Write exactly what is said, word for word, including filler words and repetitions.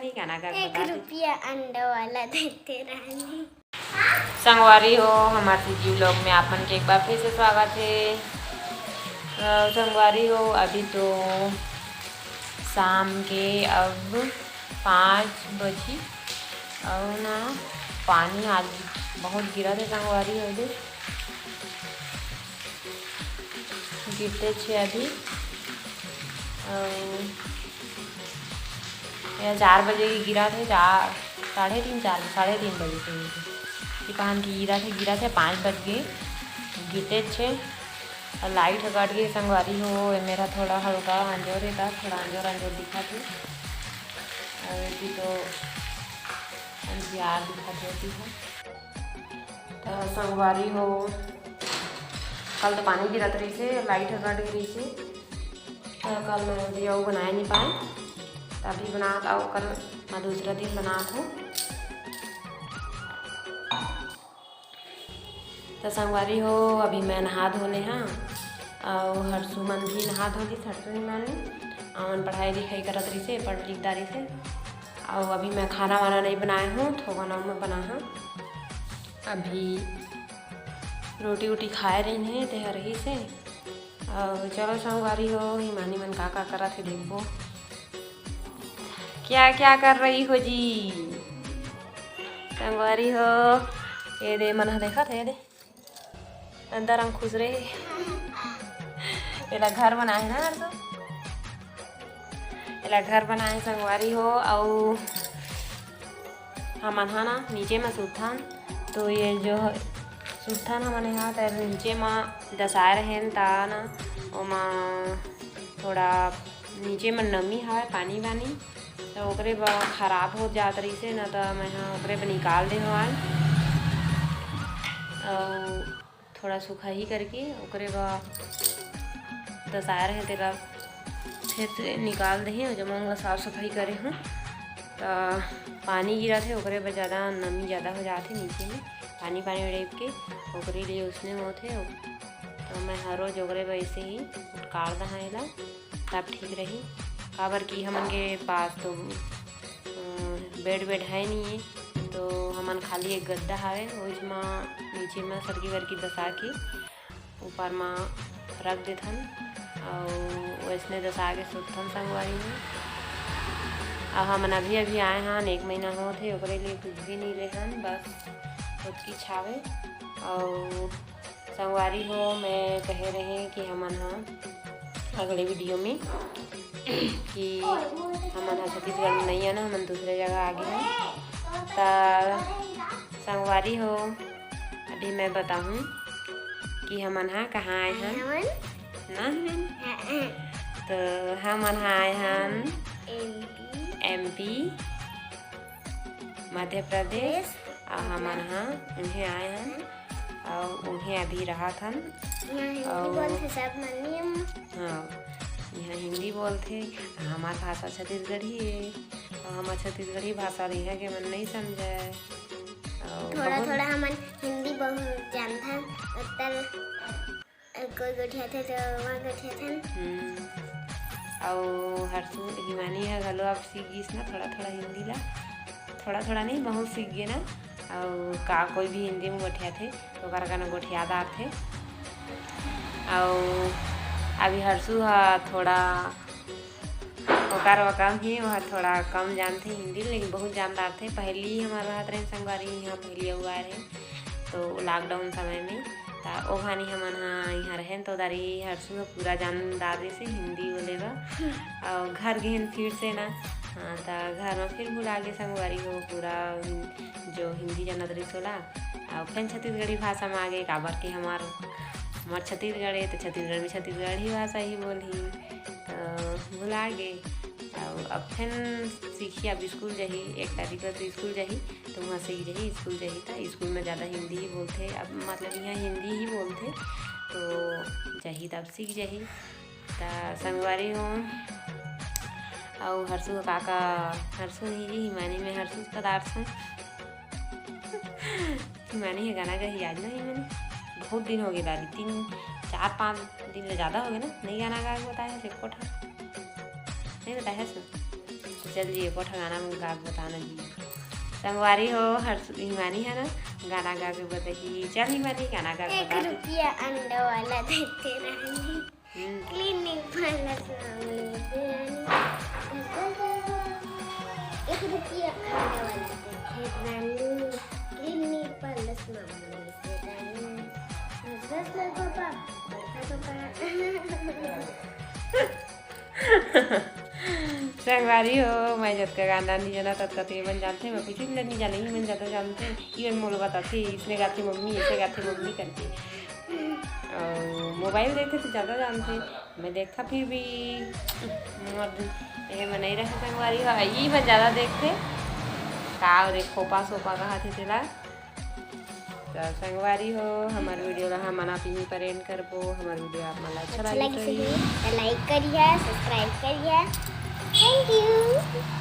नहीं गाना गा, एक बता दे। रुपया अंडा वाला देते रहनी। संगवारी हो, हमार सीजी व्लॉग में आप मन के एक बार फिर से स्वागत है। अ, संगवारी हो, अभी तो शाम के अब पाँच बजी अउ ना पानी आज बहुत गिरत हे संगवारी हो, दे गिरते छे अभी। अउ ये चार बजे के गिरत हे, चार, साढ़े तीन, चार, साढ़े तीन बजे के गिरत हे। ये पहन के गिरत हे, गिरत हे, पाँच बज गे, गिरते छे। अउ लाइट ह कट गे संगवारी हो, ए मेरा थोड़ा हल्का अंजोर हे, त थोड़ा अंजोर अंजोर दिखत हे। अउ एती तो अंधियार दिखत हे, एती ह। त संगवारी हो, कल तो पानी गिरत रहिसे, लाइट ह कट गे रहिसे, त कल मैं video बनाए नहीं पाए, त अभी बनात, अउ कल मैं दूसरा दिन बनात हूँ। त संगवारी हो, अभी मैं नहा धो ले हाँ, अउ हरसू मन भी नहा धो लिस, हरसू नहीं मानी, अमन पढ़ाई लिखाई करत रहिसे, पढ़ लिख डारिसे। अउ अभी मैं खाना वाना नहीं बनाए हूँ, थोकन अउ मैं बना हूँ। अभी रोटी वोटी खाए रहिन हे, ते ह रहिसे। अउ चलो संगवारी हो, हिमानी मन का का करत हे देखबो। क्या क्या कर रही हो जी संगवारी हो? ये दे मन ह देखत हे, ये दे अंदर अंग खुसरे हे। एला घर बनाए हे ना हरसू, एला घर बनाए हे संगवारी हो। अउ हमन हा ना नीचे म सुतथन, तो ये जो सुतथन हमन हा, त नीचे म दसाए रहेन, त ना ओमा थोड़ा नीचे म नमी हवय, पानी वानी, त ओकरे बर खराब हो जात रहिसे न, त मैं हा ओकरे बर निकाल दे हवं। अउ थोड़ा सुखाही करके ओकरे बर दसाए रहे, तेला फिर से निकाल देहे। अउ जम्मो ला साफ सफाई करे हूँ, त पानी गिरत हे, ओकरे बर ज़्यादा नमी ज़्यादा हो जात हे नीचे में, पानी पानी टाइप के, ओकरे लिए उसने होत हे। त मैं हर रोज ओकरे बर ऐसे ही उटकार दहा एला, तब ठीक रही। काबर कि हमन के पास तो अ, बेड वेड है नहीं है, तो हमन खाली एक गद्दा हावे, ओइच म नीचे म सरकी वरकी दसा के ऊपर म रख देथन, अउ वैसने दसा के सुतथन संगवारी में। अउ हमन अभी अभी आए हन, एक महीना होत हे, ओकरे लिए कुछ भी नहीं ले हन, बस ओतकी छावे। अउ संगवारी हो, मैं कहे रहे कि हमन ह अगले video में कि हमन ह छत्तीसगढ़ में नहीं आना, हमन दूसरे जगह आ गए हैं। त संगवारी हो, अभी मैं बताहूँ कि हमन ह कहाँ आए हन। हमन ना हमन, हाँ, हाँ। तो हमन ह आए हन एमपी। एमपी, मध्य प्रदेश, अउ हमन ह उहें आए हन, अउ उहें अभी रहत हन। यहाँ हिंदी अउ बोलथे सब मन नियम। हाँ, यहाँ हिंदी बोलथे। हमार भाषा छत्तीसगढ़ी हे, अउ हमार छत्तीसगढ़ी भाषा ल यहाँ के मन नहीं समझय। अउ थोड़ा बहुत थोड़ा हमन हिंदी बहुत जानथन, उत्तर कोई गोठियाथे तो वहाँ गोठियाथन। हम्म। अउ हरसू हिमानी ह घलो अब सीख गिस ना थोड़ा थोड़ा हिंदी ला, थोड़ा थोड़ा नहीं, बहुत सीख गे ना। अउ का कोई भी हिंदी में गोठियाथे तो ओकर कने गोठिया डारथे। अउ अभी हरसू ह थोड़ा ओकर वकम ही, वह थोड़ा कम जानथे हिंदी, लेकिन बहुत जानदार थे। पहली हमार रहत रहे संगवारी, यहाँ पहली अउ आए रहे, तो lockdown समय में, त ओ घानी हमन ह यहाँ रहेन, तो दारी हरसू ह पूरा जानदार रहिसे हिंदी बोले बर। अउ घर गेन फिर से ना, हाँ, त घर में फिर भुला गे संगवारी हो पूरा हिं-, जो हिंदी जानत रहिस ओला। अउ फेन छत्तीसगढ़ी भाषा में आ गे, काबर के हमार, हमार छत्तीसगढ़ हे, तो छत्तीसगढ़ में छत्तीसगढ़ी भाषा ही बोलही। तो भुला गे। अउ अब फेन सीखी, अब स्कूल जाही, एक तारीख ला तो स्कूल जाही, तो वहाँ सीख जाही, स्कूल जाही त स्कूल में ज़्यादा हिंदी ही बोलथे, अब मतलब यहाँ हिंदी ही बोलथे, तो जाही त अब सीख जाही। त संगवारी हो, अउ हरसू का का, हरसू नहीं जी, हिमानी में हरसू पदार्थ हूँ। हिमानी हे गाना गाही आज ना, हिमानी बहुत दिन हो गए दादी, तीन चार पाँच दिन ले ज़्यादा हो गए ना, नहीं गाना गा के बताया है, रिपोर्ट है, नहीं बताया है इसमें। चल जी, एको ठो गाना में गा के बताना जी। संगवारी हो, हर हिमानी है ना, गाना गा के बताही। चल हिमानी, गाना गा के एक बता दे। रुपया अंडा वाला देते रानी। हम्म। क्लिनिक पर लसना मिलते रानी। एक रुपया अंडा वाला देते रानी। क्लिनिक पर लसना मिलते रानी। बस, बस, बस, पापा, पापा, पापा। संगवारी हो, मैं जतका गाना नहीं जाना, ततका तो ये मन जानते, मैं कुछ भी नहीं जाने, ये मन ज्यादा जानते। ये मोला बताथे, इसने गाथे मम्मी, ऐसे गाथे मम्मी करके। अउ मोबाइल देखथे तो ज्यादा जानथे, मैं देखथा फिर भी मोर ये मन नहीं रहे संगवारी हो, ये मन ज्यादा देखथे। का रे, खोपा सोपा कहा थे तेला। तो संगवारी हो, हमार वीडियो ला हमन आप यहीं पर एंड करबो। हमार वीडियो आप मन ला अच्छा अच्छा लागे लगे तो सही, तो लाइक करिहा, सब्सक्राइब करिहा। Thank you।